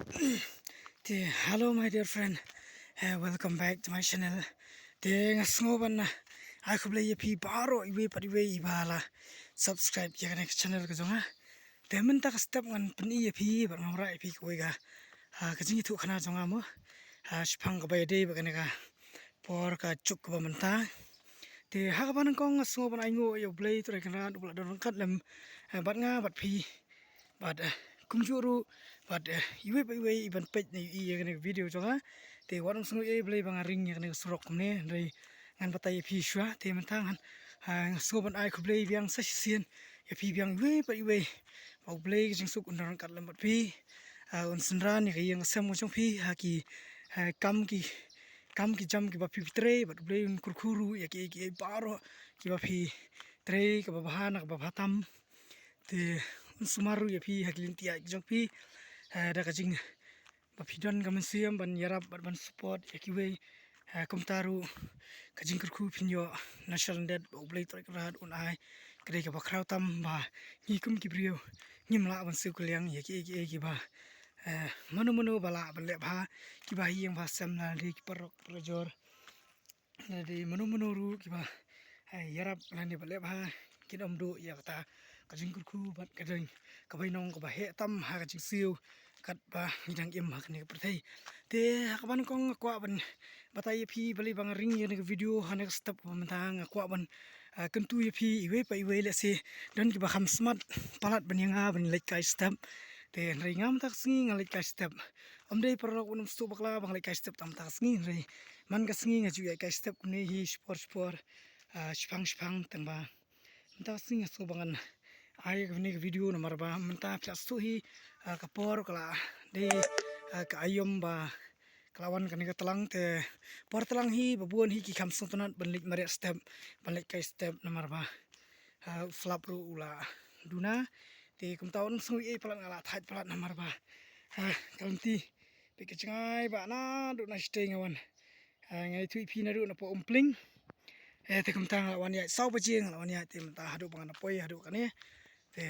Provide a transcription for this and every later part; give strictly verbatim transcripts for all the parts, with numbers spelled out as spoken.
Te, hello my dear friend. Eh, welcome back to my channel. Te, nga sngew ban, eh, ai khublei ïa phi baroh iwei pat iwei iba la subscribe ïa kane ka channel ka jong nga. Te mynta ka step ngan pyni ïa phi bad ngan wanrah ïa phi kawei ka, ah, ka jingïathuhkhana jong nga mo. Ah, shaphang kaba ïadei bad kane ka por ka juk kaba mynta. Te ha kaba nyngkong nga sngew ban ainguh ïa U Blei Trai Kynrad uba la don ryngkat lem, eh, bad nga bad phi. Bad, eh, kumjuh ruh bad, eh, iwei pa iwei iban peit ne ïohi ïa kane ka video jong nga. Te wat ym sngew ïa U Blei ba nga ring ïa kane ka surok kumne, hynrei ngan batai ïa phi shuwa. Te mynta ngan, ah, nga sngew ban ai khublei biang sa shisien ïa phi biang iwei pa iwei. Ba U Blei ka jingsuk un don ryngkat lem bad phi. Ah, un synran ïa ka ïing ka sem ka jong phi ha ki, ah, kam ki, kam ki jam kiba phi trei, bad U Blei un kyrkhu ruh ïa kiei kiei baroh kiba phi trei kaba bha na kaba bha tam. Te un sumar ruh ïa phi ha ki lynti ïaid ki jong phi, eh, da ka jing ba phi don ka mynsiem ban ïarap bad ban support ïa kiwei, eh, kumta ruh ka jingkyrkhu phin ïoh na sha lyndet ba U Blei Trai Kynrad un ai ka dei kaba khraw tam ba ngi kum ki briew ngim lah ban siew kylliang ïa kiei kiei kiba, eh, mano mano ba lah ban leh bha, kiba ha ïing ba ha sem lane ki paralok parajor. Lane mano mano ruh kiba, eh, ïarap lane ba leh bha kin ym duh ïa kata ka jingkyrkhu bad ka jing, ka bainong kaba heh tam ha ka jingsiew katba ngi dang im ha kane ka pyrthei. Te ha kaba nyngkong nga kwah ban batai ïa phi balei ba nga ring ïa kane ka video ha kane ka step kaba mynta. Nga kwah ban, ah, kyntu ïa phi iwei pa iwei, lehse don kiba kham smat palat ban ïa nga ban leit kai step. Te hynrei nga mynta ka sngi nga leit kai step. Ym dei paralok, wat nym sngewthuh bakla ba nga leit kai step tang mynta ka sngi, hynrei man ka sngi nga ju ïaid kai step kumne hi shipor shipor, ah, shipang shipang, tang ba mynta ka sngi nga sngew ba ngan ai kane ka video namar ba mynta phi la sngewthuh hi, ah, ka por ka la dei, ah, ka aïom ba ka la wan kane ka tlang. Te por tlang hi ba bun hi ki kham sngewtynnat ban leit mareh step, ban leit kai step namar ba, ah, u slap ruh u la duna. Te kumta wat nym sngew ei ei palat, nga la thait palat namar ba, ah, ka lynti, peit ka jngai ba naduh na shatei nga wan. Ah, nga ïathuh ïa phi naduh na poh Umpling. Eh, te kumta nga la wan ïaid saw baje nga la wan ïaid, te mynta haduh ba ngan poi haduh kane. Te,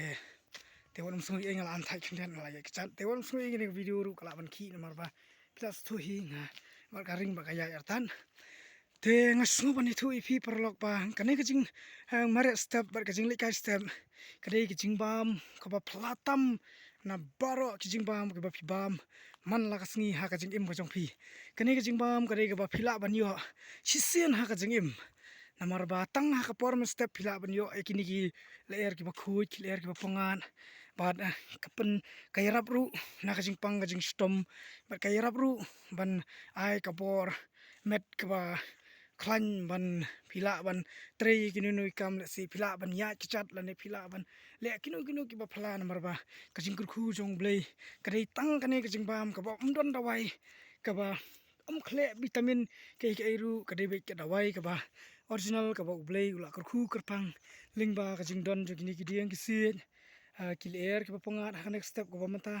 te wat nym sngew ei ei, nga la an thait khyndiat, nga la ïaid kjat. Te wat nym sngew ei ei, kane ka video ruh ka lah ban khih namar ba phi la sngewthuh hi nga bad ka ring bad ka ïaid artat. Te nga sngew ban ïathuh ïa phi paralok ba kane ka jing, eh, mareh step bad ka jingleit kai step ka dei ka jingbam kaba phylla tam na baroh ki jingbam kiba phi bam man la ka sngi ha ka jingim ka jong phi. Kane ka jingbam ka dei kaba phi lah ban ïoh shisien ha ka jingim. Namar ba tang ha ka por mynstep phi lah ban ïoh ïa kine ki lyer kiba khuid, ki lyer kiba pyngngad. Bad, eh, ka pyn, ka ïarap ruh na ka jingpang ka jingshitom. Bad ka ïarap ruh ban ai ka bor met kaba khlaiñ ban phi lah ban trei ïa kino kino ki kam, lehse phi lah ban ïaid kjat lane phi lah ban leh kino kino kiba phylla, namar ba ka jingkyrkhu jong U Blei ka dei tang kane ka jingbam kaba ym don dawai, kaba ym khleh vitamin kaei kaei ruh, ka dei beit ka dawai kaba original kaba U Blei u la kyrkhu kyrpang lyngba ka jingdon jong kine ki dieng ki siej, ah, ki lyer kiba pyngngad ha kane ka step kaba mynta.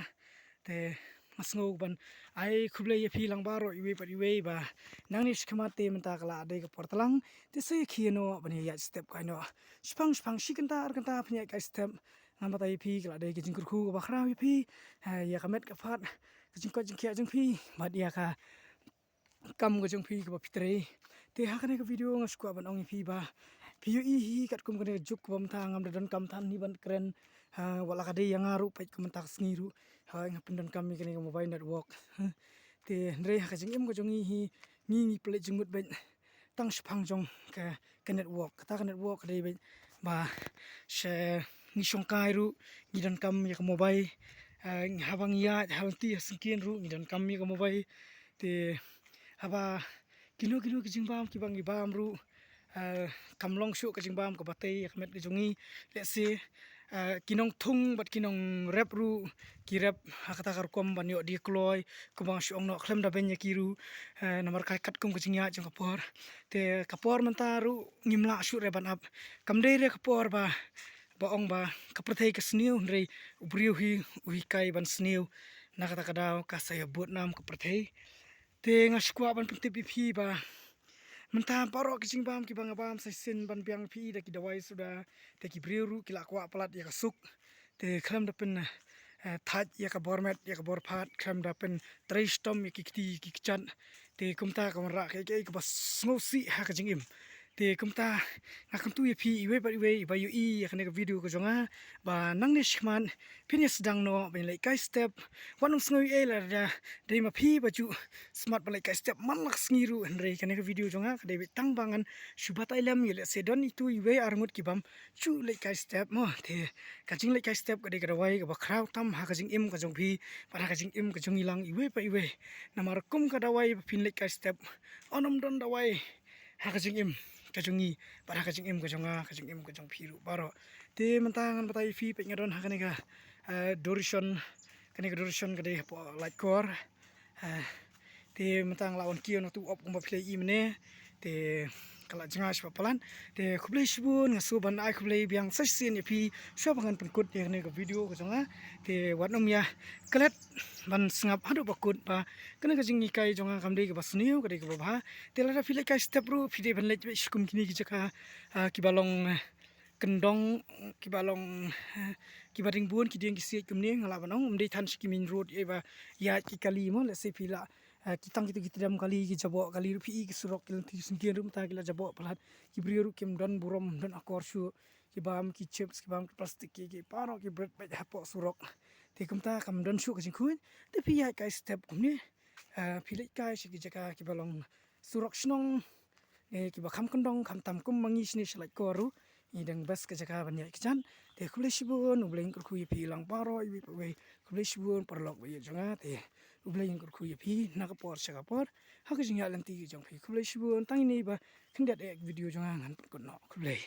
Te nga sngew ban ai khublei ïa phi lang baroh iwei pat iwei ba nangne shakhmat te mynta ka la dei ka por tlang, te sa ïakhih noh ban ïaid step kai noh. Shipang shipang shi kynta ar kynta phin ïaid kai step. Ngan batai ïa phi, ka la dei ka jingkyrkhu kaba khraw ïa phi, eh, ïa ka met ka phad, ka jingkoit jingkhiah jong phi bad ïa ka kam ka jong phi kaba phi trei. Te ha kane ka video nga shu kwah ban ong ïa phi ba phi ïohi hi katkum kane ka juk kaba mynta ngam da donkam than hi ban kren. Ha, wat la ka dei ïa nga ruh peit ka mynta ka sngi ruh, ha, nga pyndonkam ïa kane ka mobile network. Te hynrei ha ka jingim ka jong ngi hi, ngi ngi pynleit jingmut beit tang shaphang jong ka, ka network. Kata ka network ka dei beit ba sha ngi shongkai ruh ngi donkam ïa ka mobile. Ah, haba ngi ïaid ha lynti ha syngkien ruh ngi donkam ïa ka mobile. Te haba kino kino ki jingbam kiba ngi bam ruh, ah, kam long shuh ka jingbam kaba tei ïa ka met ka jong ngi. Lehse, ah, ki nongthung bad ki nongrep ruh ki rep ha kata ka rukom ban ïoh die kloi, kumba nga shu ong noh, khlem da beiñ ïa ki ruh, eh, namar ka katkum ka jingïaid jong ka por. Te ka por mynta ruh ngim lah shuh re ban ap. Kam dei re ka por ba, ba ong ba ka pyrthei ka sniew, hynrei u briew hi u hikai ban sniew. Na kata ka daw ka sa ïa bud nam ka pyrthei. Te nga shu kwah ban pyntip ïa phi ba mynta baroh ki jingbam kiba nga bam sa shisien ban biang ïa phi da ki dawai suda, te ki briew ruh ki la kwah palat ïa ka suk. Te khlem da pyn, eh, thait ïa ka bor met ïa ka bor phad, khlem da pyntrei shitom ïa ki kti ki kjat. Te kumta ka wanrah kaei kaei kaba sngewsih ha ka jingim. Te kumta nga kyntu ïa phi iwei pa iwei ba ïohi ïa kane ka video ka jong nga, ba nangne shakhmat phin ïa sdang noh ban leit kai step. Wat nym sngew ei ei lada dei ma phi ba ju smat ban leit kai step man la ka sngi ruh, hynrei kane ka video jong nga ka dei beit tang ba ngan shu batai lem ïa, lehse don itu iwei ar ngut ki bym ju leit kai step mo. Te ka jingleit kai step ka dei ka dawai kaba khraw tam ha ka jingim ka jong phi bad ha ka jingim ka jong ngi lang iwei pa iwei. Namar kum ka dawai ba phin leit kai step, ym don dawai ha ka jingim ka jong ngi bad ha ka jingim ka jong nga, ka jingim ka jong phi ruh baroh. Te mynta ngan batai ïa phi, peit nga don ha kane ka, eh, duration, kane ka duration ka dei hapoh Laitkor. Eh, te mynta nga la wan kiew na tu op kumba phi la ïohi mynne. Te ka la jngai shibun palat. Te khublei shibun, nga sngewbha ban ai khublei biang sa shisien ïa phi shuwa ba ngan pynkut ïa kane ka video ka jong nga. Te wat nym ïa klet ban sngap haduh ba kut ba kane ka jinghikai jong nga kam dei kaba sniew, ka dei kaba bha. Te lada phi leit kai step ruh phi dei ban leit beit sha kum kine ki jaka, ah, kiba long, eh, kyndong, kiba long, eh, kiba ring bun, ki dieng ki siej kumne, nga lah ban ong, ym dei than sha ki main road ïa ba ïaid ki kali mo, lehse phi lah, eh, ki tang kito ki tdem kali, ki jaboh kali ruh phi i ki surok ki lynti syngkien ruh mynta ki la jaboh palat, ki briew ruh kim don burom, don akor shuh, ki bam ki chips, ki bam ki plastik, ki, ki baroh ki bret beit hapoh surok. Te kumta kam don shuh ka jingkhuid, te phi ïaid kai step kumne, eh, phi leit kai sha ki jaka kiba long surok shnong, eh, kiba kham kyndong, kham tam kum ma ngi shane sha Laitkor ruh, ngi dang best ka jaka ban ïaid kjat. Te khublei shibun, U Blei un kyrkhu ïa phi lang baroh iwei pa iwei. Khublei shibun paralok ba ïeit jong nga, te U Blei un kyrkhu ïa phi na ka por sha ka por, ha ka jingïaid lynti ka jong phi. Khublei shibun, tang ine ba khyndiat ïa ka video jong nga ngan pynkut noh. Khublei.